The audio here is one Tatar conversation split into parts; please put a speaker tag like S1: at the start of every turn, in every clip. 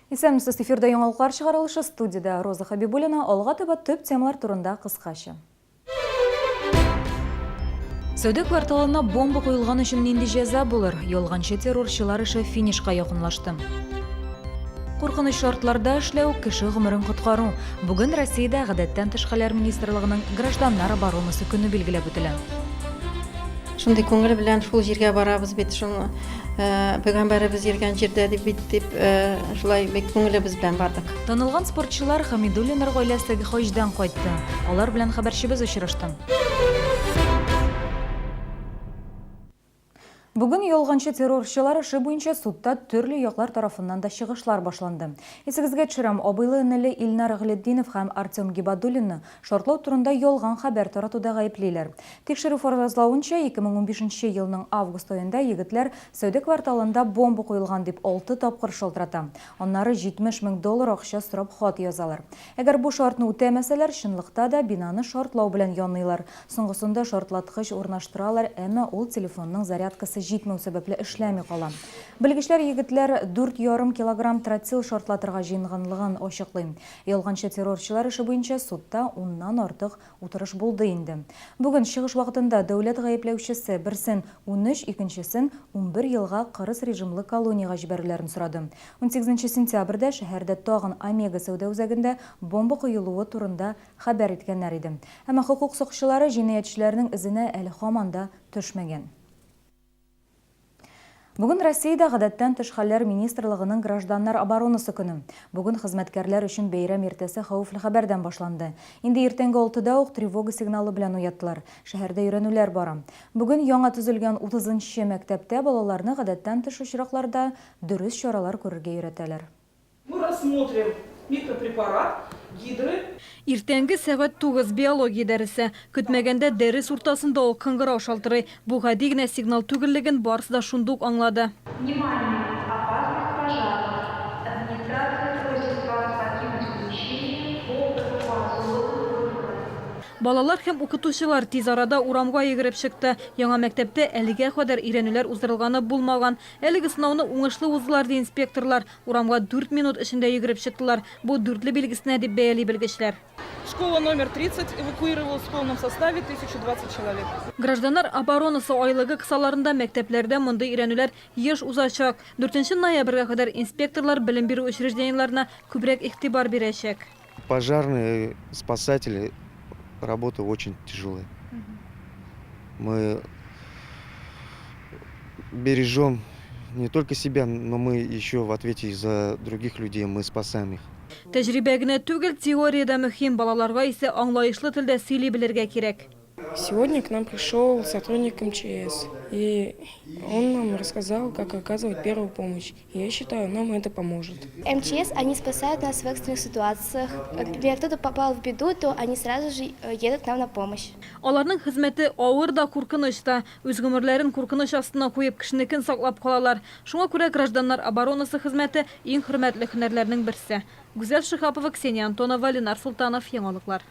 S1: Исәнмесез, эфирда яңалыклар чыгарылышы, студиядә Роза Хәбибуллина, алга таба төп темалар турында кыскача. Сәүдә кварталына бомба куелган өчен нинди җәза булыр? Ялганчы террорчылар эше финишка якынлашты. Куркыныч шартларда эшләү, кеше гомерен коткару. Бүген Россиядә Гадәттән тыш хәлләр министрлыгының Гражданнар оборонасы көне билгеләп үтелә.
S2: Шундый күңел белән шул җиргә барабыз бит, шул пәйгамбәребез йөргән җирдә дип бит дип шулай бик күңелебез белән бардык.
S1: Танылган спортчылар Хәмидуллиннар гаиләсе хаҗдан кайтты. Алар белән хәбәрчебез очрашты. Бүген ялганчы террорчылар эше буенча судта төрле яклар тарафыннан да чыгышлар башланды. Исегезгә төшерәм, абыйлы-энеле Илнар Гыйлетдинов һәм Артем Гибадуллинны шартлау турында ялган хәбәр таратуда гаеплиләр. Тикшерү фаразлавынча, 2015 нче елның август аенда егетләр сәүдә кварталында бомба куелган дип алты тапкыр шалтырата. Аннары 70 мең доллар акча сорап хат язалар. Әгәр бу шартны үтәмәсәләр, чынлыкта да бинаны шартлау белән яныйлар. Соңгысында шартлаткыч урнаштыралар, әмма ул телефонның зарядкасы җитмәү сәбәпле эшләми кала. Белгечләр егетләр дүрт ярым килограмм тротил шартлатырга җыенганлыгын ачыклый. Ялганчы террорчылар эше буенча судта уннан артык утырыш булды инде. Бүген чыгыш вакытында дәүләт гаепләүчесе берсен, 13, икенчесен 11 елга кырыс режимлы колониягә җибәрүләрен сорады. Унсигезенче сентябрьдә шәһәрдә тагын Омега сәүдә үзәгендә бомба коелуы турында хәбәр иткәннәр иде. Әмма хокук сакчылары җинаятьчеләрнең эзенә әле һаман да төшмәгән. Бүген Россиядә Гадәттән тыш хәлләр министрлыгының Гражданнар оборонасы көне. Бүген хезмәткәрләр өчен бәйрәм иртәсе хәвефле хәбәрдән башланды. Инде иртәнге алтыда ук тревога сигналы белән уяттылар. Шәһәрдә өйрәнүләр бара. Бүген яңа төзелгән утызынчы мәктәптә балаларны гадәттән тыш очракларда дөрес чаралар күрергә өйрәтәләр.
S3: Мы рассмотрим микропрепарат гидры.
S4: Иртәнге сәгать тугыз, биология дәресе. Көтмәгәндә дәрес уртасында ук кыңгырау шалтырый. Бу гади генә сигнал түгеллеген барысы да шундук аңлады.
S5: Внимание! Опасность пожара! Администрация просит вас покинуть помещение по эвакуационным выходам.
S4: Балалар һәм укытучылар тиз арада урамга йөгереп чыкты. Яңа мәктәптә әлегә кадәр өйрәнүләр уздырылганы булмаган. Әлеге сынауны уңышлы уздылар, ди инспекторлар. Урамга дүрт минут эчендә йөгереп чыктылар. Бу дүртле билгесенә, дип бәяли белгечләр.
S3: Школа номер 30 эвакуировалась в полном составе, 1020 человек.
S4: Гражданнар оборонасы айлыгы кысаларында мәктәпләрдә мондый өйрәнүләр еш узачак. Дүртенче ноябрьгә кадәр инспекторлар белем бирү учреждениеләренә күбрәк игътибар бирәчәк.
S6: Пожарные, спасатели, работа очень тяжелая. Мы бережем не только себя, но мы еще в ответе и за других людей, мы спасаем их.
S4: Тәҗрибә генә түгел, теория дә мөһим, балаларга исә аңлаешлы телдә сөйли белергә кирәк.
S7: Сегодня к нам пришел сотрудник МЧС, и он нам рассказал, как оказывать первую помощь. Я считаю, нам это поможет.
S8: МЧС, они спасают нас в экстренных ситуациях. Например, кто-то попал в беду, то они сразу же едут к нам на помощь.
S4: Аларның хезмәте авыр да, куркыныч та. Үз гомерләрен куркыныч астына куеп, кешенекен саклап калалар. Шуңа күрә гражданнар оборонасы хезмәте, иң хөрмәтле һөнәрләрнең берсе. Гүзәл Шиһапова, Ксения Антонова, Ленар Солтанов, Яңалыклар.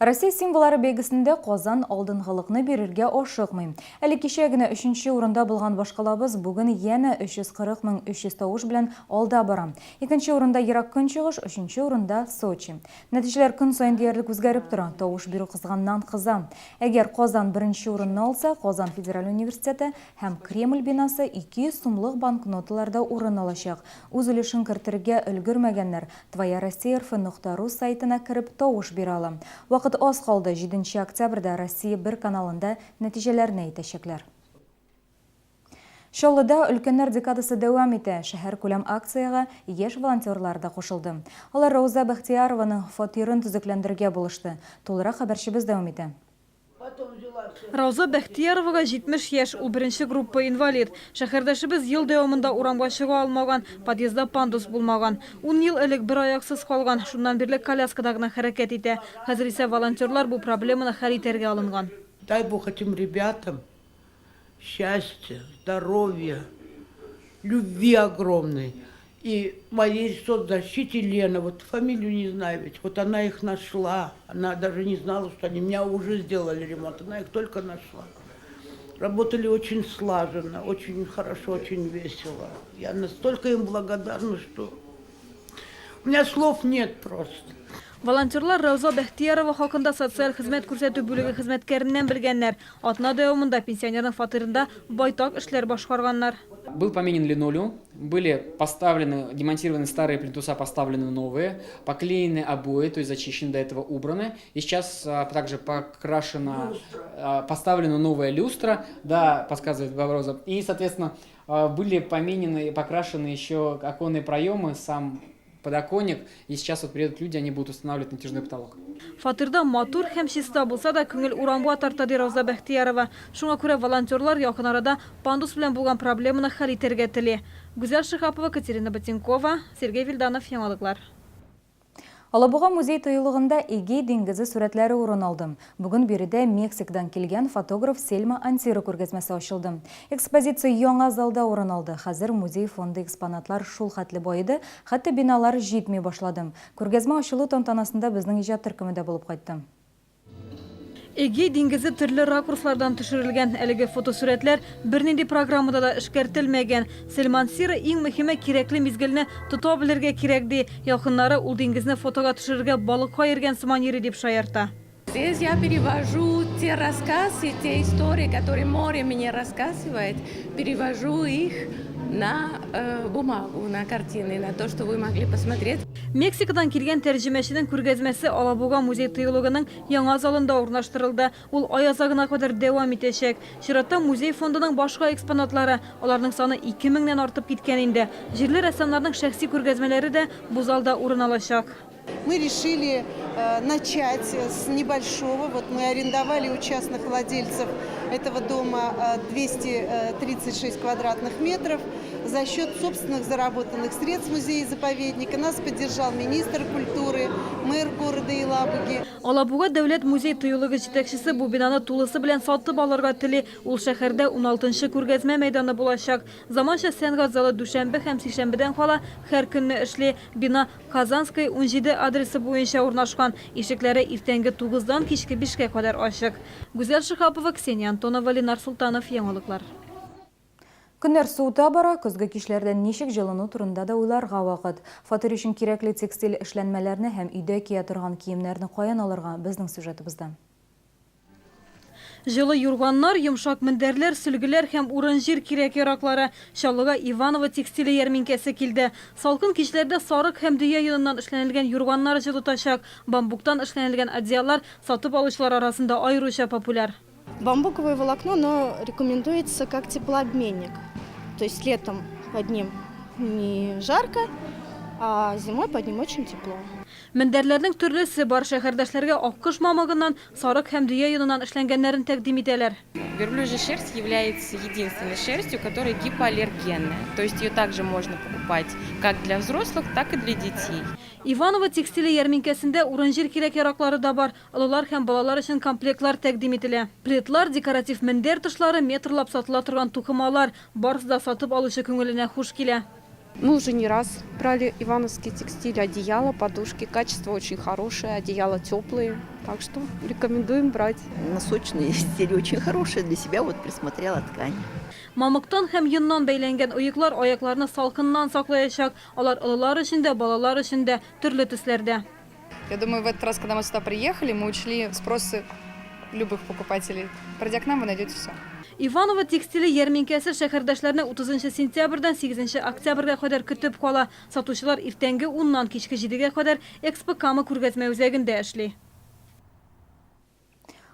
S1: Россия символлары бәйгесендә Казан алдынгылыкны бирергә ашыкмый. Әле кичә генә өченче урында булган башкалабыз бүген янә 340 мең 300 тавыш белән алда бара. Икенче урында Ерак Көнчыгыш, өченче урында, Сочи. Нәтиҗәләр көн саен диярлек үзгәреп тора, тавыш бирү кызганнан-кыза. Әгәр Казан беренче урынны алса, Казан федераль университеты һәм Кремль бинасы 200 сумлык банкноталарда урын алачак. Үз өлешен кертергә өлгермәгәннәр Твоя Россия рф нокта ру сайтына кереп тавыш бирә ала. Вакыт аз калды, җиденче октябрьдә Россия бер каналында нәтиҗәләрне әйтәчәкләр. Чаллыда Өлкәннәр декадасы дәвам итә. Шәһәркүләм акциягә яшь волонтерлар да кушылды. Алар Рауза Бәхтиярованың фатирын төзекләндерергә булышты. Тулырак хәбәрчебез дәвам итә.
S4: Рауза Бәхтияровага 70 яшь, ул беренче группа инвалид. Шәһәрдәшебез ел дәвамында урамга чыга алмаган, подъездда пандус булмаган. Ун ел элек бер аяксыз калган, шуннан бирле коляскада гына хәрәкәт итә. Хәзер исә волонтерлар бу проблеманы хәл итәргә алынган.
S9: Дай Бог этим ребятам счастья, здоровья, любви огромной. И моей соцзащите Лена, вот фамилию не знаю ведь, вот она их нашла. Она даже не знала, что они меня уже сделали ремонт, она их только нашла. Работали очень слаженно, очень хорошо, очень весело. Я настолько им благодарна, что у меня слов нет просто.
S4: Волонтерлар Рауза Бәхтиярова хакында социаль хезмәт күрсәтү бүлеге хезмәткәреннән белгәннәр. Атна дәвамында пенсионерның фатирында байтак эшләр башкарганнар.
S10: Был поменен линолеум, были поставлены, демонтированы старые плинтуса, поставлены новые, поклеены обои, то есть зачищены, до этого убраны. И сейчас также покрашена, поставлена новая люстра, да, подсказывает Баброза. И, соответственно, были поменены и покрашены еще оконные проемы, сам подоконник. И сейчас вот приедут люди, они будут устанавливать натяжной потолок.
S4: Фатирда матур һәм чиста булса да, күңел урамга тарта, ди Рауза Бәхтиярова. Шуңа күрә волонтерлар якын арада пандус белән булган проблеманы хәл итәргә тели. Гүзәл Шиһапова, Катерина Ботенкова, Сергей Вильданов, Яңалыклар.
S1: Алабуга музей тыюлыгында Эгей диңгезе сурәтләре урын алды. Бүген биредә Мексикадан килгән фотограф Сельма Антиро күргәзмәсе ачылды. Экспозиция яңа залда урын алды. Хәзер музей фонды экспонатлар шул хәтле баеды, хәтта биналар җитми башлады. Күргәзмә ачылу тантанасында безнең иҗат төркеме дә булып кайтты.
S4: Эгей диңгезе төрле ракурслардан төшерелгән. Әлеге фотосурәтләр бернинди программада да эшкәртелмәгән. Сельман Сира иң мөһиме кирәкле мизгелне тота белергә кирәк ди. Якыннары ул диңгезне фотога төшерергә балыкка йөргән сыман йөри дип шаярта.
S11: Здесь я перевожу те рассказы, те истории, которые море мне рассказывает, перевожу их на бумагу, на картины, на то, что вы могли посмотреть.
S4: Мексикадан килгән тәрҗемәченең күргәзмәсе Алабуга музей-тыюлыгының яңа залында урнаштырылды. Ул ай азагына кадәр дәвам итәчәк. Чиратта музей фондының башка экспонатлары. Аларның саны 2 меңнән артып киткән инде. Җирле рәссамнарның шәхси күргәзмәләре дә бу залда урын алачак.
S12: Мы решили начать с небольшого. Вот мы арендовали у частных владельцев этого дома 236 квадратных метров. За счет собственных заработанных средств музея-заповедника нас поддержал министр культуры, мэр города Елабуги.
S4: Алабуга дәүләт музей тыюлыгы җитәкчесе бу бинаны тулысы белән сатып алырга тели. Ул шәһәрдә 16нчы күргәзмә мәйданы булачак. Заманча сәнгать залы дүшәмбе һәм сишәмбедән кала һәр көнне эшли. Бина Казанская 17 адресы буенча урнашкан. Ишекләре иртәнге тугыздан кичке бишкә кадәр ачык. Гүзәл Шиһапова, Ксения Антонова, Ленар Солтанов, Яңалыклар.
S1: Көннәр суыта бара, көзге кичләрдә ничек җылыну турында да уйларга вакыт. Фатир өчен кирәкле текстиль эшләнмәләрне һәм өйдә кия торган киемнәрне каян алырга, безнең сюжетыбызда.
S4: Җылы юрганнар, йомшак мендәрләр, сөлгеләр һәм урын-җир кирәк-яраклары. Чаллыга Иваново текстиле ярминкәсе килде. Салкын кичләрдә сарык һәм дөя йоныннан эшләнелгән юрганнар җылытачак. Бамбуктан эшләнелгән одеяллар сатып алучылар арасында аеруча популяр.
S13: Бамбуковое волокно, но рекомендуется как теплообменник. То есть летом под ним не жарко, а зимой под ним очень тепло.
S4: Мендәрләрнең төрлесе бар. Шәһәрдәшләргә аккош мамыгыннан, сарык һәм дөя йоныннан эшләнгәннәрен тәкъдим итәләр.
S14: Верблюжья шерсть является единственной шерстью, которая гипоаллергенная. То есть ее также можно покупать как для взрослых, так и для детей.
S4: Иваново текстиле ярминкәсендә урын-җир кирәк-яраклары да бар. Олылар һәм балалар өчен комплектлар тәкъдим ителә. Пледлар, декоратив мендәр тышлары, метрлап сатыла торган тукымалар, барысы да сатып алучы күңеленә хуш килә.
S15: Мы уже не раз брали ивановский текстиль, одеяло, подушки. Качество очень хорошее, одеяла теплые. Так что рекомендуем брать.
S16: Носочные изделия очень хорошие. Для себя вот присмотрела ткань.
S4: Мамыктан һәм йоннан бәйләнгән оеклар аякларны салкыннан саклаячак. Алар олылар өчен дә, балалар өчен дә төрле төсләрдә.
S17: Я думаю, в этот раз, когда мы сюда приехали, мы учли спросы любых покупателей. Придя к нам, вы найдете все.
S4: Иваново текстиле ярминкәсе шәһәрдәшләрне 30 сентябрьдән 8 октябрьгә кадәр көтеп кала. Сатучылар иртәнге уннан кичке җидегә кадәр Экспо Кама күргәзмә үзәгендә эшли.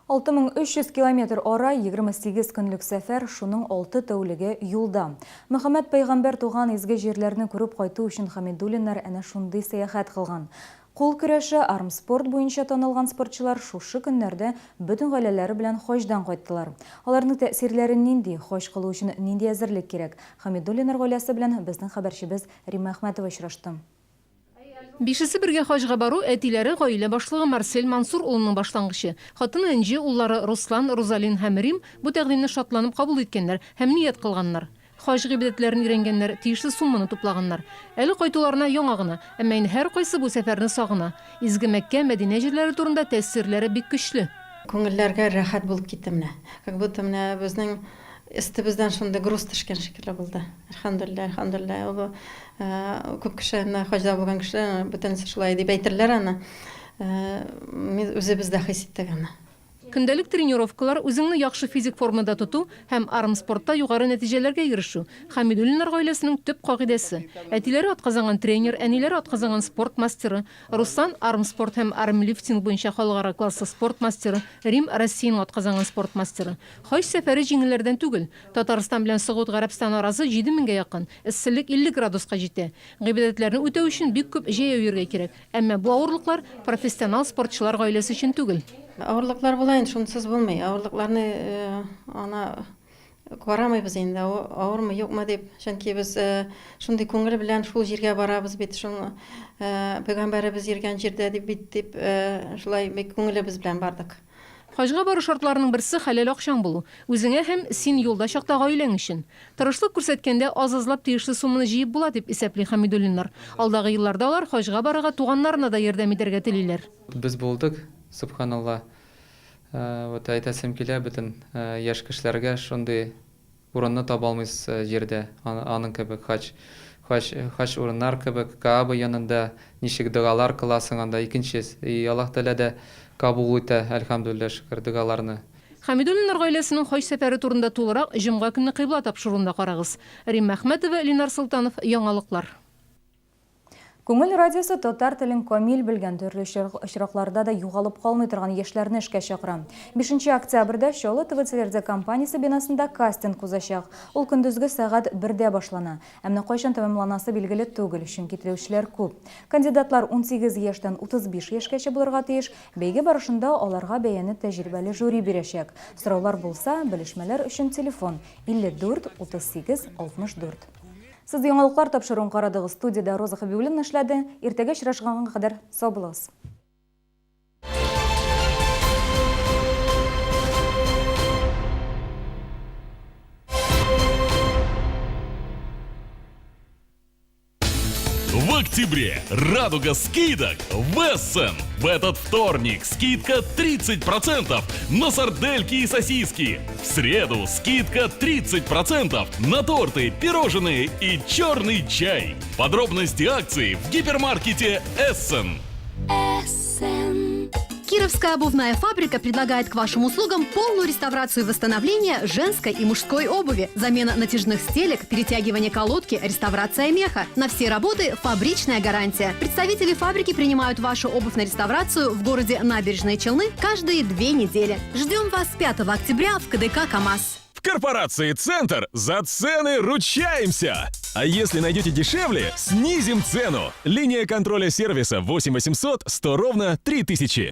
S1: 6300 километр ара, 28 көнлек сәфәр, шуның 6 тәүлеге юлда. Мөхәммәд пәйгамбәр туган изге җирләрне күреп кайту өчен Хәмидуллиннар әнә шундый сәяхәт кылган. Кул көрәше, армспорт буенча танылган спортчылар шушы көннәрдә бөтен гаиләләре белән хаҗдан кайттылар. Аларның тәэсирләре нинди, хаҗ кылу өчен нинди әзерлек кирәк? Хәмидуллиннар гаиләсе белән безнең хәбәрчебез Римма Әхмәтова очрашты.
S18: Бишесе бергә хаҗга бару, әтиләре, гаилә башлыгы Марсель Мансур улының башлангычы. Хатыны Энҗе, уллары Руслан, Рузалин һәм Рим бу тәкъдимне шатланып кабул иткәннәр һәм ният кылганнар. Хаҗ гыйбадәтләрен өйрәнгәннәр, тиешле сумманы туплаганнар. Әле кайтуларына яңа гына, әмма инде һәркайсы бу сәфәрне сагына. Изге Мәккә, Мәдинә җирләре турында тәэсирләре бик көчле.
S2: Күңелләргә рәхәт булып китте менә. Как будто менә безнең өстебездән шундый груз төшкән шикелле булды. Әлхәмдүлилләһ, әлхәмдүлилләһ. Ул күп кеше, менә хаҗда булган кешеләр, бөтенесе шулай дип әйтерләр аны. Без үзебез дә хис иттек аны.
S18: Көндәлек тренировкалар, үзеңне яхшы физик формада тоту һәм армспортта югары нәтиҗәләргә ирешү, Хәмидуллиннар гаиләсенең төп кагыйдәсе. Әтиләре атказанган тренер, әниләре атказанган спорт мастеры, Руслан, армспорт һәм армлифтинг буенча халыкара класслы спорт мастеры, Рим, Россиянең атказанган спорт мастеры. Хаҗ сәфәре җиңелләрдән түгел. Татарстан белән Согуд Гарәбстаны арасы 7000гә якын, эсселек 50 градуска җитә. Гыйбадәтләрне үтәү өчен бик күп җәяү йөрергә кирәк. Әмма бу авырлыклар профессионал спортчылар гаиләсе өчен түгел.
S2: Авырлыклар була инде, шунсыз булмый. Авырлыкларны ана карамыйбыз инде, авырмы, юкмы дип. Чөнки без шундый күңел белән шул җиргә барабыз бит, шул пәйгамбәребез йөргән җирдә дип бит дип, шулай бик күңелебез белән бардык.
S18: Хаҗга бару шартларының берсе, хәләл акчаң булу. Үзеңә һәм син юлда чакта гаиләң өчен. Тырышлык күрсәткәндә аз-азлап тиешле сумманы җыеп була, дип исәпли Хәмидуллиннар. Алдагы елларда алар хаҗга барырга туганнарына да ярдәм итәргә телиләр.
S19: Без булдык, сөбханалла. Вот әйтәсем килә бөтен яшь кешеләргә, шундый Урынны таба алмыйсыз җирдә, аның кебек хаҗ, хаҗ, хаҗ урыннар кебек, Кааба янында ничек догалар кыласың анда, икенче, и Аллаһ Тәгалә дә кабул итә, әлхәмдүлилләһ, шөкер, догаларны.
S18: Хәмидуллиннар гаиләсенең хаҗ сәфәре турында тулырак җомга көнне Кыйбла тапшыруында карагыз. Римма Әхмәтова, Ленар Солтанов, Яңалыклар.
S1: Күңел радиосы татар телен камил белгән, төрле очракларда да югалып калмый торган яшьләрне эшкә чакыра. Бишенче октябрьдә Чаллы ТВ телерадиокомпаниясе бинасында кастинг узачак. Ул көндезге сәгать бердә башлана. Ә менә кайчан тәмамланасы билгеле түгел, чөнки теләүчеләр күп. Кандидатлар 18 яшьтән 35 яшькәчә булырга тиеш. Бәйге барышында аларга бәяне тәҗрибәле жюри бирәчәк. Сораулар булса, белешмәләр өчен телефон, 54 38 64. Сез яңалыклар тапшыруын карадыгыз. Студиядә Роза Хәбиуллина эшләде. Иртәгә очрашканга кадәр сау булыгыз.
S20: В октябре радуга скидок в Эссен. В этот вторник скидка 30% на сардельки и сосиски. В среду скидка 30% на торты, пирожные и черный чай. Подробности акции в гипермаркете Эссен.
S21: Эссен. Кировская обувная фабрика предлагает к вашим услугам полную реставрацию и восстановление женской и мужской обуви, замена натяжных стелек, перетягивание колодки, реставрация меха. На все работы фабричная гарантия. Представители фабрики принимают вашу обувь на реставрацию в городе Набережные Челны каждые две недели. Ждем вас 5 октября в КДК «КамАЗ».
S20: В корпорации «Центр» за цены ручаемся! А если найдете дешевле, снизим цену. Линия контроля сервиса 8 800 100 ровно 3000.